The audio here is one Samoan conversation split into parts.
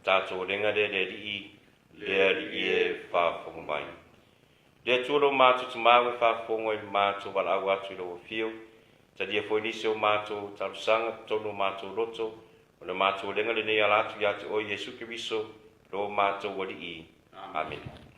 Tatou alega lea le Alii, le Alii e faafofoga mai. Le Atua lo matou Tamā ua e faafofoga i le matou valaau atu i lou afio, talia foi nisi o matou talosaga totonu o matou loto, o le matou alega lenei ala atu ia te oe Iesu Keriso, lo matou Alii. Amene.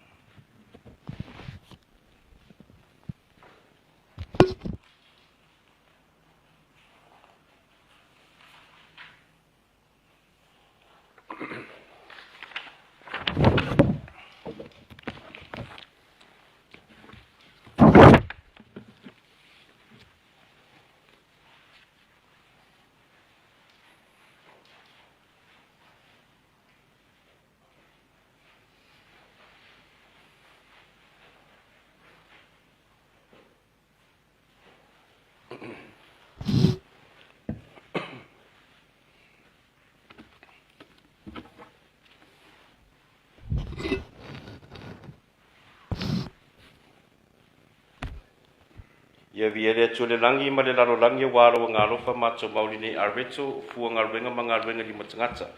Ia viia le Atua i le lagi ma le lalolagi aua lou agaalofa matou mauli nei Areto, o fua galuega ma galuega lima tagata.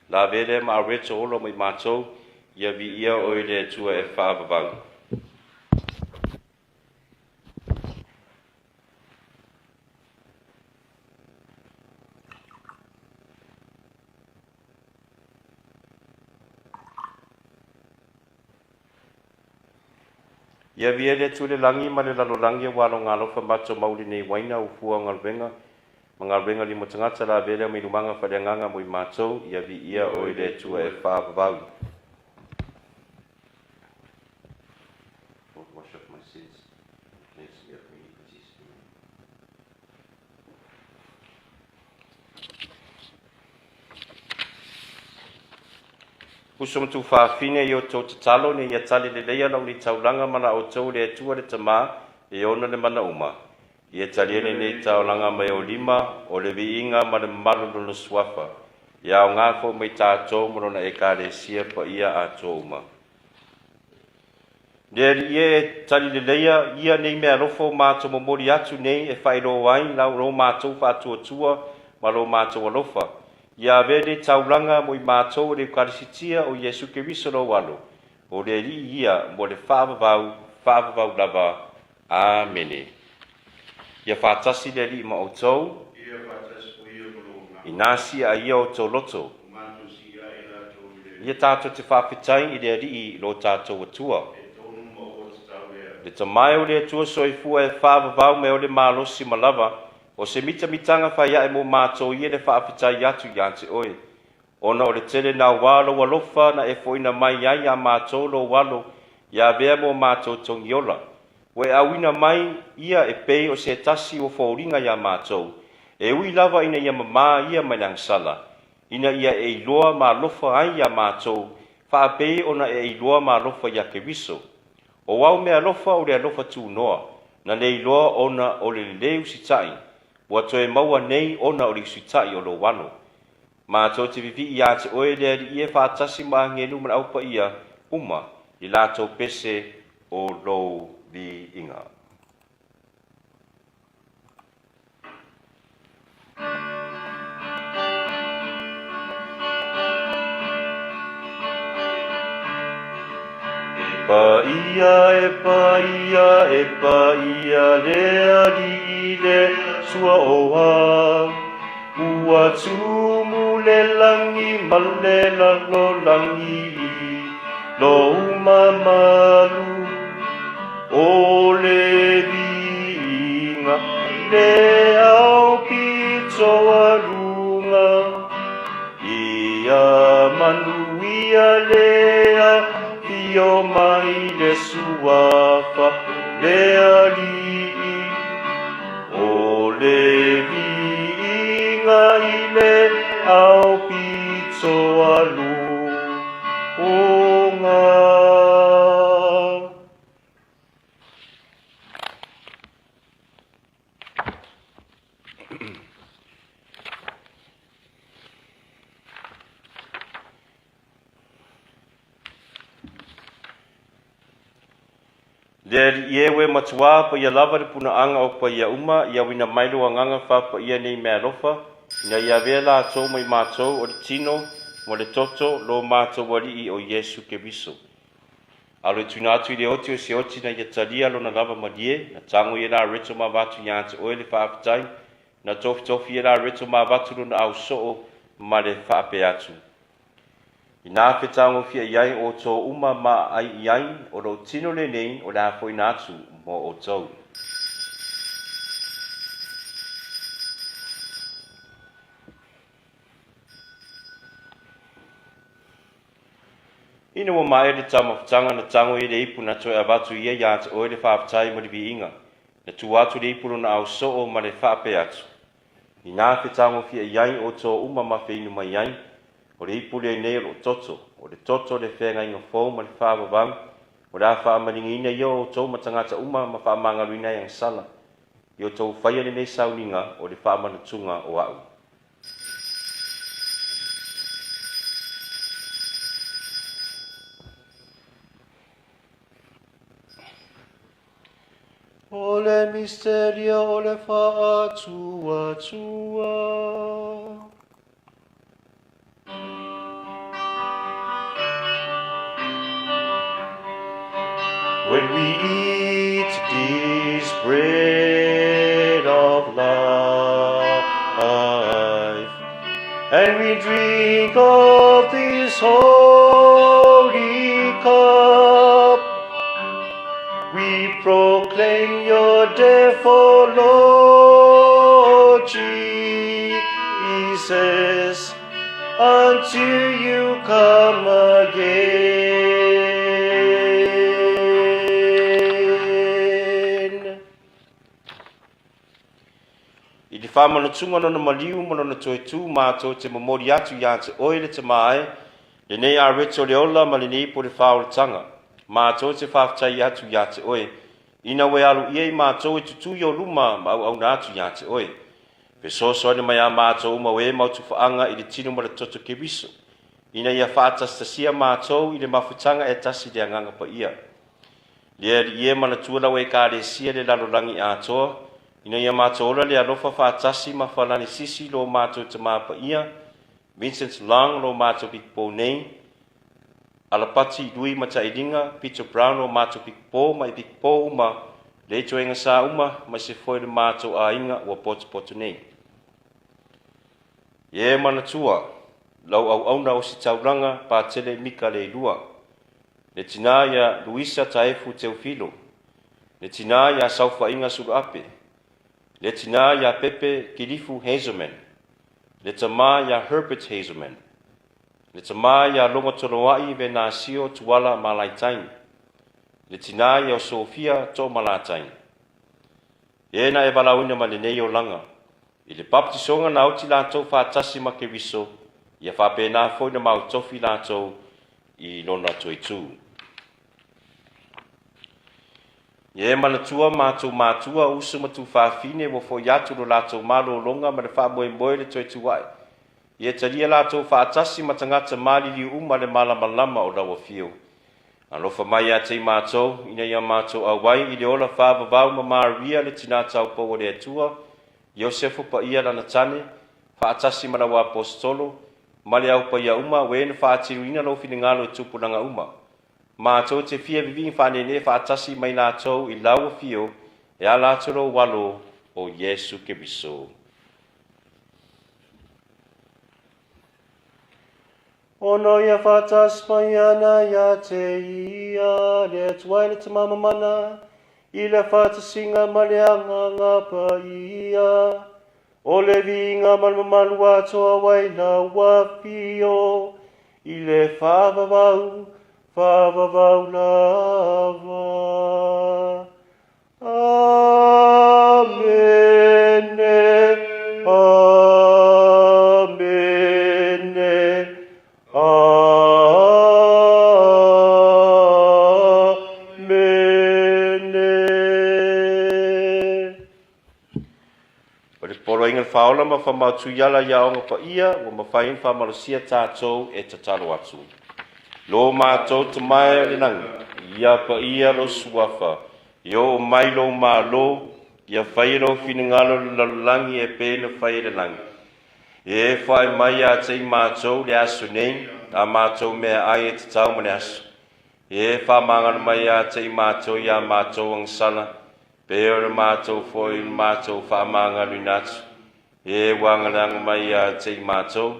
La avea lea ma Areto ola mai matou, ia viia oe le Atua e faavavau. Ia avia le Atua i le lagi ma le lalolagi aua lona alofa matou mauli nei uaina ua fua galuega ma galuega lima tagata la avea lea ma inumaga faaleagaga mo i matou. Ia viia oe le Atua e faavavau. Lord, wash off my sins, cleanse me of my iniquities. Amen. Uso ma tuafafine i outou tatalo ina ia tali leleia lau nei taulaga ma la outou le Atua le Tama e ona le mana uma. Ia talia lenei taulaga mai ou lima, o le viiga ma le mamalu lona suafa. Ia aoga foi mai tatou ma lona Ekalesia paia atoa uma. Le Alii e, tali leleia ia nei meaalofa ua matou momoli atu nei e faailoa ai lau lo matou faatuatua ma lo matou alofa. Ia avea nei taulaga mo i matou e le Eukarisitia o Iesu Keriso lou Alo, o le Alii ia mo le faavavau, faavavau lava. Amene. Ia faatasi le Alii ma outou. Ia faatasi foi ia ma lou agaga. Inā sia ia outou loto. Ua matou siia e latou i le Alii. Ia tatou te faafetai i le Alii lo tatou Atua. E tonu ma ua tatau lea. Le Tama e o le Atua soifua e faavavau mai o le malosi ma lava, o se mitamitaga fai ae mo matou ia le faafetai atu ia te oe. Ona o le tele naua o lou alofa na e foina mai ai iā matou lou alo ia avea mo matou togiola. Ua e auina mai ia e pei o se tasi ua foliga iā matou, e ui lava ina ia mamā ia mai le agasala, ina ia e iloa ma alofa ai iā matou, faapei ona e iloa ma alofa iā Keriso. O au meaalofa o le alofa tunoa, na le iloa ona o le lelei usitai, ua toe maua nei ona o le usitai o lou alo. Matou te vivii ia te oe le Alii e faatasi ma agelu ma le Au Paia uma i latou pese o lou viiga. E paia, e paia, e paia le Alii le sua o au. Ua tumu le lagi ma le lalolagi i lou mamalu. O le viiga le ao pito aluga, Ia manuia le afio mai le Suafa le Alii. O le viiga i le ao pito aluga. Le Alii e ue matuā paia lava le punaaga o paia uma, ia uina mai lou agaga faapaia nei meaalofa, ina ia avea latou mai matou o le tino ma le toto lo matou Alii o Iesu Keriso. Alo e tuuina atu i le oti o se oti na ia talia lona lava malie, na tago i e la reto ma avatu ia te oe le faafetai, na tofitofi e la reto ma avatu lona ausoo ma le faapea atu. Inā fetagofia i ai outou uma ma aai i ai, o lou tino lenei o le a foina atu mo outou. Ina ua maea le taumafataga na tago i le ipu na toe avatu ia iā te oe le faafetai ma le viiga, na tuu atu le ipu lona ausoo ma le faapea atu, Inā fetagofia i ai outou uma ma feinu mai ai, o le ipu lenei o lou toto, o le toto o le feagaiga fou ma le faavavau, o le a faamaligiina ia o outou ma tagata uma ma faamagaloina ai agasala, i outou faia lenei sauniga o le faamanatuga o a'u. O le misterio o le faatuatua. When we eat this bread of life and we drink of this holy cup, we proclaim your death, O Lord Jesus, until you come again. I le faamanatuga o lona maliu ma lona toe tū mātou te momoli atu iā te oe le Tamā e, lenei areto o le ola ma lenei ipu o le faaolataga. Mātou te faafetai atu iā te oe, ina ua e alu ia i mātou e tutū i o luma ma auauna atu iā te oe. Fesoasoani mai a mātou uma o e mau tufaaga i le tino ma le toto Keriso, ina ia faatasitasia mātou i le mafutaga e tasi le Agaga Paia. Le Alii e manatua lau Ekalesia le lalolagi atoa, ina ia matou ola le alofa faatasi ma Falanisisi lo matou Tamā Paia, Vincent Long lo matou Pikupo nei, Alapati Lui Matailiga, Peter Brown lo matou Pikupo ma i Pikupo uma, le itoega sa uma ma se foi le matou aiga ua potopoto nei. E manatua, lau auauna o se taulaga Patele Mika Leilua, le tinā ia Luisa Taefu Teofilo, le tinā ia Saufaiga Suluape, le tinā ia Pepe Kilifu Hazelman, le tamā ia Herbert Hazelman, le tamā ia Logo Toloa'i Venasio Tuala Malaitai, le tinā ia Sofia To'omalatai. E na e valaauina ma lenei olaga, i le baptisoga na oti latou faatasi ma Keriso, ia faapena foi na mautofi latou i lona toe tū. Ia e manatua matou matua, uso ma tuafafine ua foi atu lo latou malologa ma le faamoemoe le toe tu ae. Ia talia latou faatasi ma tagata maliliu uma le malamalama o lau afio. Alofa mai ia te i matou, ina ia matou auai i le ola faavavau ma Maria le tinā taupou o le Atua, Iosefu paia lana tane, faatasi ma lau Aposetolo, ma le au paia uma, ua e na faatiluina lou finagalo i tupulaga uma. Matou te fia vivii faaneenee faatasi mai latou i lau afio e ala atu lou alo o Iesu Keriso. Ono ia faatasi mai ana ia te ia le Atua i le Tama Mamana, i le faatasiga ma le Agaga Paia, o le viiga ma le mamalu atoa ai lau afio i le faavavau, faavavau lava. Amene, Amene, Amene. O le poloaiga le faaola ma faamautuiala i aoga paia ua mafai ona faamalosia tatou e tatalo atu. Lo matou Tama e o le lagi, ia paia lou suafa, ia oo mai lou malo, ia faia lou finagalo i le lalolagi e pei ona fai i le lagi. E foai mai ia te i mātou le aso nei, a mātou mea ai e te tau ma le aso. E whamangana mai ia te i mātou i a mātou agasala, pe o le mātou foi i le mātou whaamanganu ina atu. E wangaleanga mai ia te i mātou,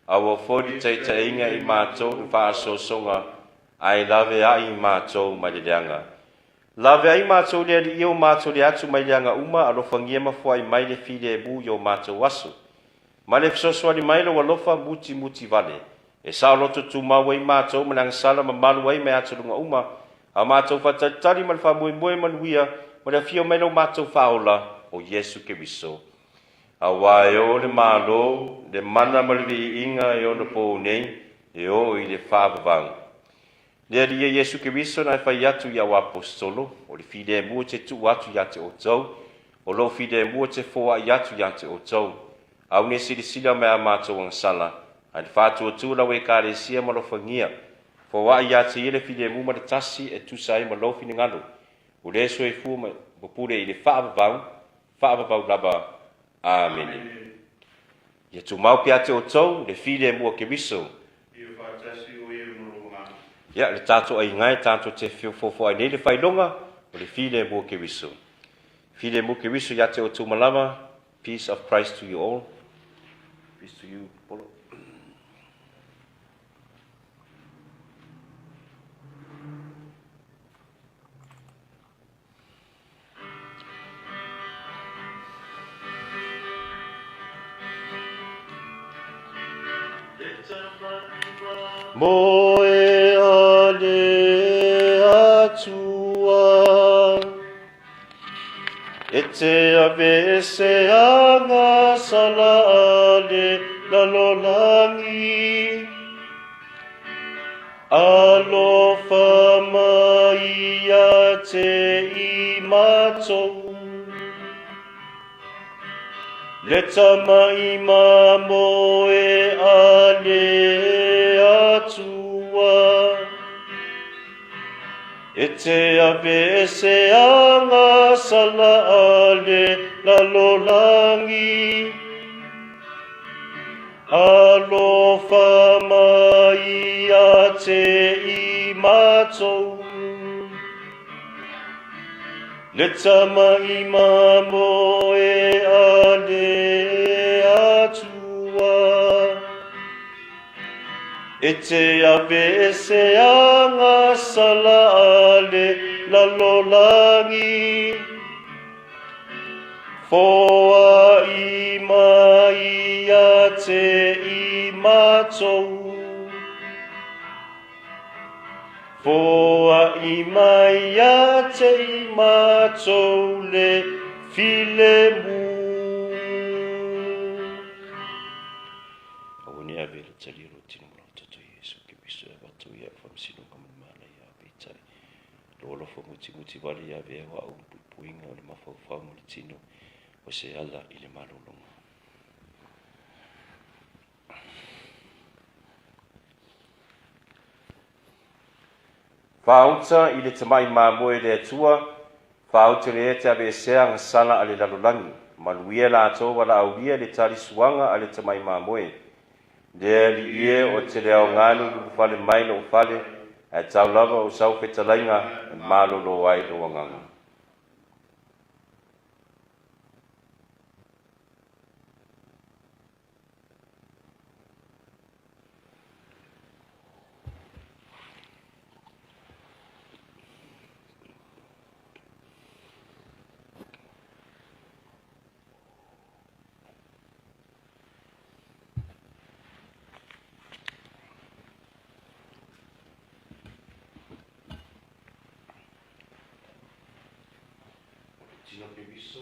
aua foi le taitaiga i mātou le whaasoasoga, ae lave ai i mātou mai le leaga. Lave ai mātou le Alii o mātou le atu mai leaga uma, alofagia ma foai mai le filemu i o mātou aso. Ma le fesoasoani mai lou alofa mutimuti vale, e saoloto tumau ai mātou ma le agasala mamalu ai mai atualuga uma, a mātou faatalitali ma le faamoemoe manuia ma le afio mai lo mātou Faaola, o Iesu Keriso. Auā e o le Malo, le mana ma le viiga e ono pou nei, e oo i le faavavau. Le Alii e Iesu Keriso na e fai atu i au aposetolo, o le filemu e te tuu atu ia te outou, o lou filemu e te foai atu ia te outou. Aune e silasila mai a matou agasala, ae le faatuatua lau Ekalesia ma alofagia. Foai ia te ia le filemu ma le tasi e tusa ai ma lou finagalo, o le soifua ma pule i le faavavau, faavavau lava. Amene. Ia tumau pea te outou le filemu a Keriso. Ia faatasi o ia ma lou agaga. Ia, le tatou aiga e tatou te feofoofoai nei le failoga o le filemu a Keriso. Filemu Keriso ia te outou malama. Peace of Christ to you all. Peace to you, Polo. Moe a le Atua, e te aveese agasala a le lalolagi. Alofa mai ia te i matou. Le tama i mamoe a le Atua, e te aveese agasala a le lalolagi. Alofa mai ia te i matou. Le tama i mamoe a le Atua, e te aveese agasala a le lalolagi. Foai mai ia te i matou. Foai mai ia te i matou le filemu. Aua ne ave le talia o lou tino ma lou toto i Iesu Keriso e avatu ia au faamasinoga ma le malaia, a peitai, lou alofa mutimuti vale ia avea o au puipuiga o le mafaufau ma le tino o se ala i le malologa. Faauta i le tamai mamoe le Atua, faauta le te aveesea agasala a le lalolagi. Manuia latou valaaulia le talisuaga a le tamai mamoe. Le Alii e, o te le aoga le ulufale mai lou fale, ae tau lava o sau fetalaiga e malolo ai lou agaga. Tino Keriso.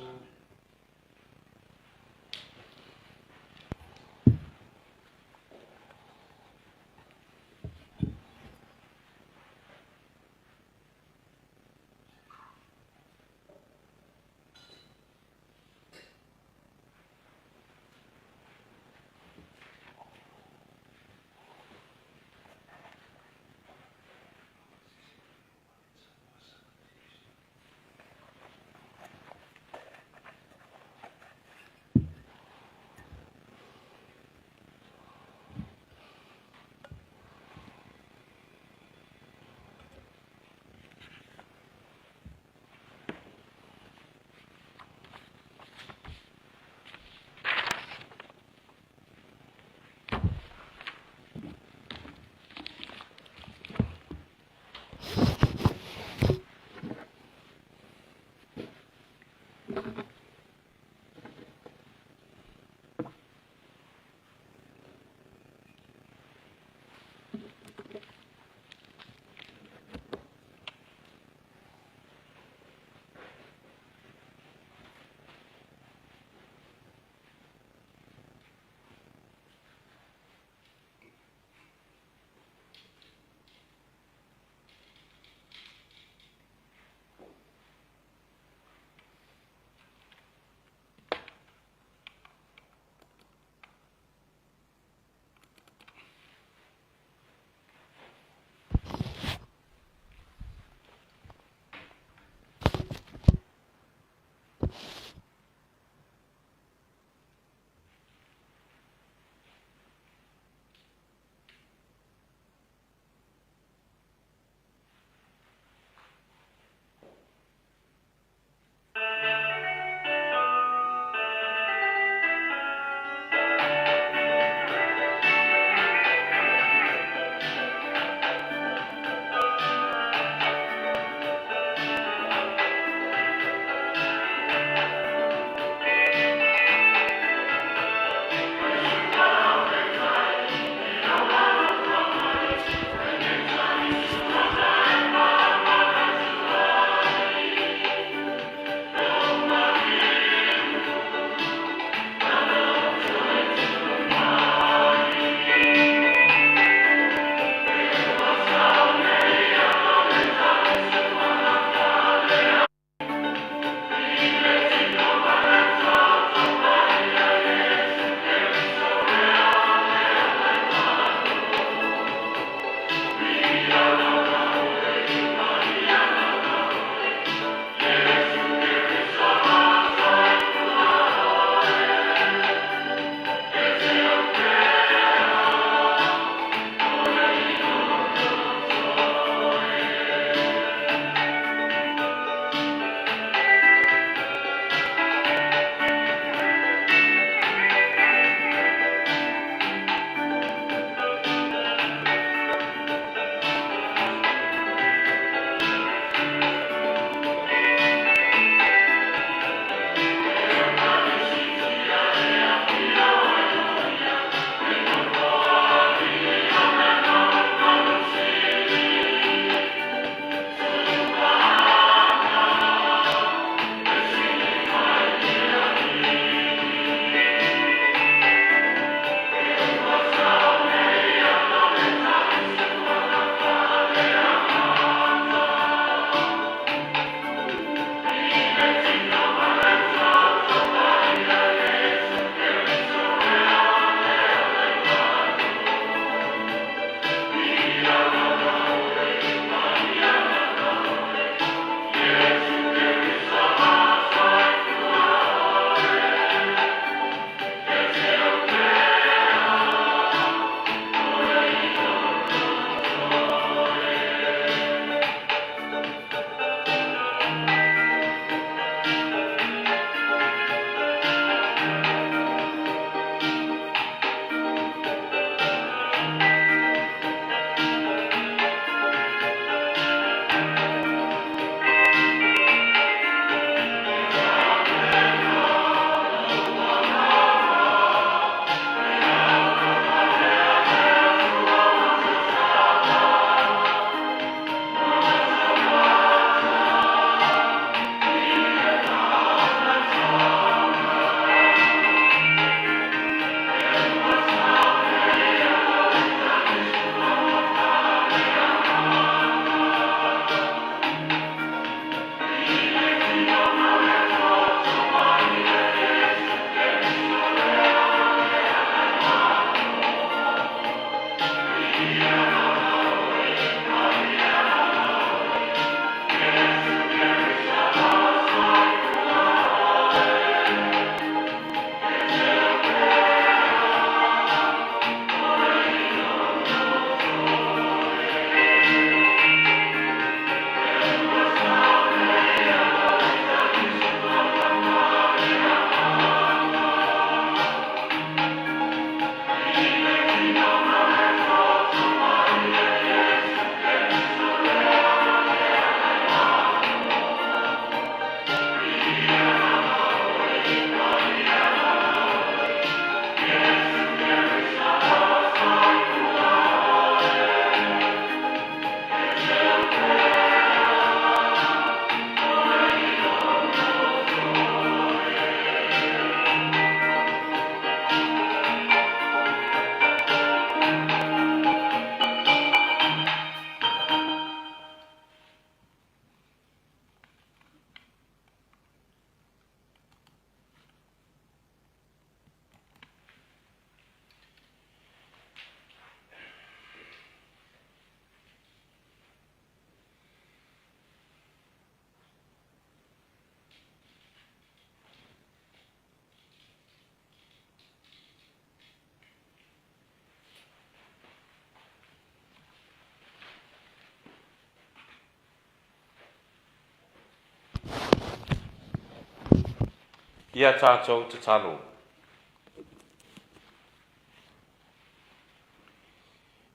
Ia tatou tatalo.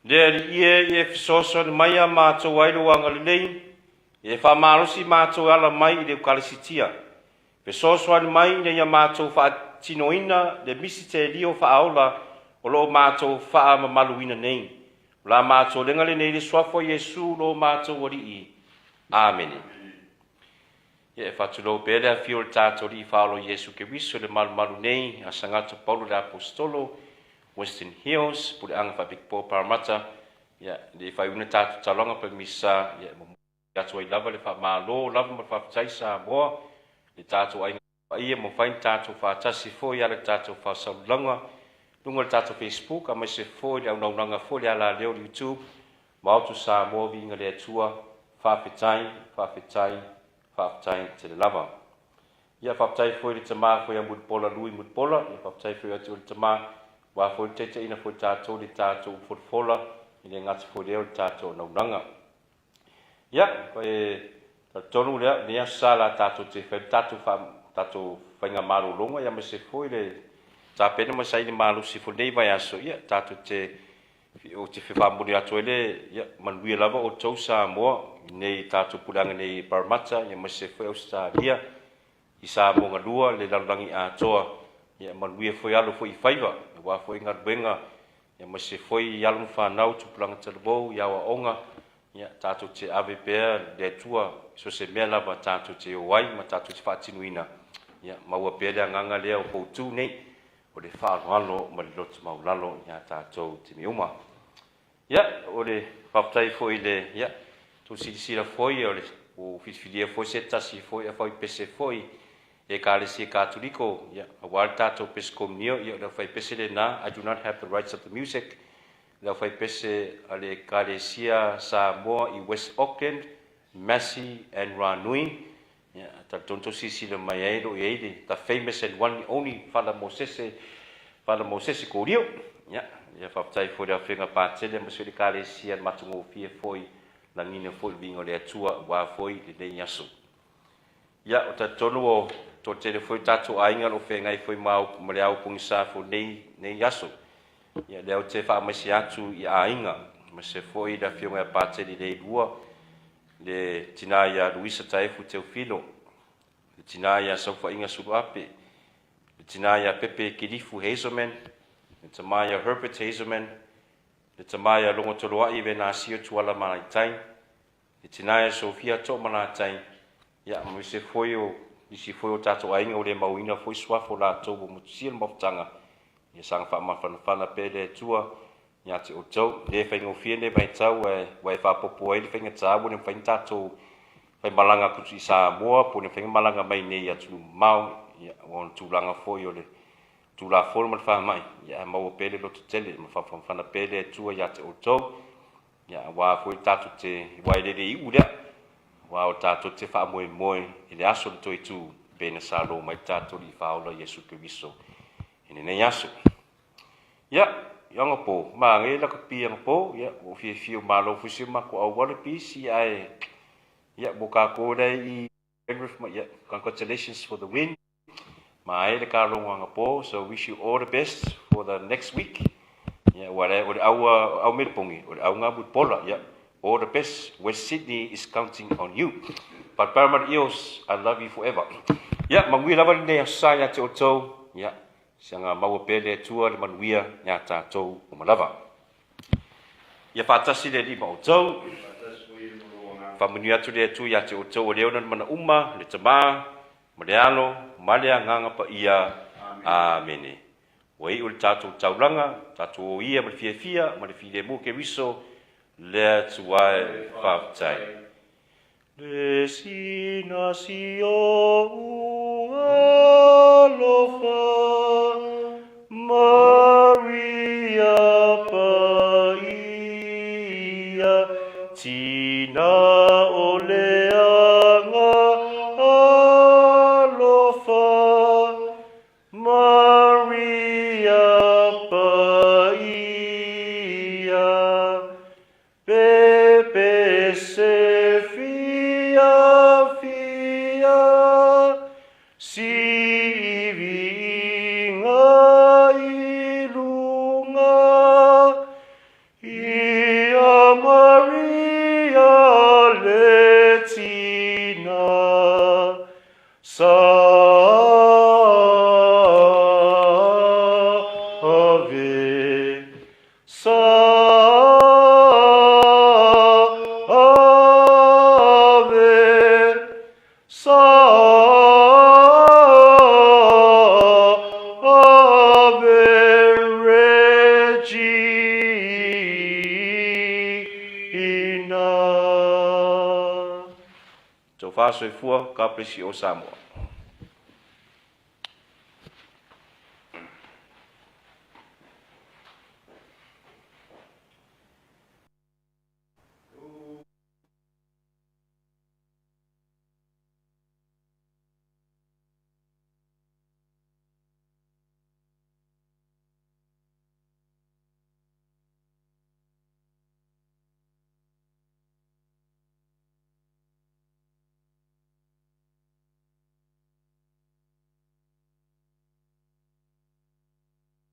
Le Alii e, ia e fesoasoani mai iā matou ai lou agalelei, ia e faamalosi matou e ala mai i le Eukalisitia. Fesoasoani mai ina ia matou faatinoina le misitelio faaola o lo o matou faamamaluina nei. O la matou lega lenei i le suafa o Iesu lo matou Alii. Amene. Ia e faatulou pea le afio o le tatou Alii Faaola Iesu Keriso i le malumalu nei a Sagato Paulo le Aposetolo, Western Hills, Puleaga Faapitoa Parramatta. Ia, le faaiuina tatou taulaga pe misa, ia e momoli atu ai lava le faamalo lava ma le faafetai Samoa le tatou aiga paia ua mafai ona tatou faatasi foi e ala i le tatou faasalalauga luga o le tatou Facebook aemaise foi le auaunaga foi le alaleo o le YouTube. Maotu Samoa, viiga le Atua. Faafetai, faafetai, faafetai tele lava. Ia faafetai foi i le tama foi ia Mulipola Lui Mulipola, ia faafetai foi atu i le tama aua foi le taitaiina foi tatou i le tatou folafola i le gata foi lea o le tatou auaunaga. Ia, e talitonu lea, lenei aso sa la tatou te fai le tatou fa, tatou faiga malologa, ia aemaise foi le tapena ma saili malosi foi lenei vaiaso, ia tatou te ou te faamuli atu ai le ia, manuia lava outou Samoa i nei tatou puleaga nei i Parramatta, ia aemaise foi Ausetalia, i Samoa galua le lalolagi atoa, ia manuia foi alo foi i faiva, aua foi galuega, ia aemaise foi alo ma fanau, tupulaga talavou i aoaoga, ia tatou te ave pea le Atua so se mea lava tatou te o ai ma tatou te faatinoina, ia maua pea le agaga lea o poutu nei, o le faaaloalo ma le loto maualalo iā tatou i taimi uma. Ia, o le faafetai foi i le, ia, tou silasila foi, o le, ua filifilia foi se tasi foi aufaipese foi e Ekalesia Katoliko, ia, aua le tatou pese komunio, ia, o le aufaipese lena, I do not have the rights of the music, le aufaipese a le Ekalesia Samoa i West Auckland, Massey and Ranui. Ia, talitonu tou silasila mai ai, o lo o i ai le the famous and one only Fala Mosese, Fala Mosese Korio. Ia, ia faafetai foi i le Afioga Patele aemaise foi le Ekalesia le matagofie foi, lagina foi le viiga o le Atua aua foi lenei aso. Ia, o talitonu o toatele foi o tatou aiga o lo o feagai foi ma, ma le ao pogisa foi nei, nei aso. Ia, lea ou te faamaise atu i aiga, aemaise foi le Afioga ia Patele Leilua, le tina ia Luisa Taefu Teofilo, le tina ia Saufaiga Suluape, le tina ia Pepe Kilifu Hazelman, le tama ia Herbert Hazelman, le tama ia Logotoloai Venasio Tuala Malaitai, le tina ia Sofia Toomalatai, ia aemaise foi o nisi foi o tatou aiga ua le mauina foi suafa o latou ua motusia le mafutaga, ia saga faamafanafana pea le Atua ia te outou. E le faigofie lenei vaitau ae ua e faaopoopo ai le faigata ua le mafai ona tatou faimalaga atu i Samoa po o le mafai ona malaga mai nei i atunuu mamao, ia, ona o tulaga foi o le Tulafono ma le faamai, ia ae maua pea le lototele ma faafanafana pea le Atua ia te outou. Ia, aua foi tatou te, aua e lele iu lea, aua o tatou te faamoemoe i le aso o le toe tu, pei na salo mai le tatou Alii Faaola Iesu Keriso i lenei aso. Ia, i anapo, manaia le lakapi anapo, ia, ua ou fiafia ua malo foi si o matou auala pisi, ae, ia, mo tatou la e i Penrith, ia, congratulations for the win. Maea le kalogo anapo, so wish you all the best for the next week. Ia, ua le, o le au, au Melbourne, o le au ngā Mulipola, ia, all the best. West Sydney is counting on you. But Parramatta Eels, I love you forever. Ia, manuia lava lenei aso sa ia te outou. Ia, siaga maua pea le Atua le manuia iā tatou uma lava. Ia faatasi le Alii ma outou. Faatasi foi ma lou agaga. Faamanuia atu le Atua ia te outou o le ona le mana uma, le Tama, ma le Alo, ma le Agaga Paia. Amene. Ua iu le tatou taulaga, tatou o ia ma le fiafia, ma le filemu Keriso, le Atua e faafetai. Le sina si ou alofa, Maria Paia, tina o le aga alofa, Maria Paia. Pepese fiafia, si Ave. Ave. Ave Regina. Tofa soifua, God bless you all Samoa.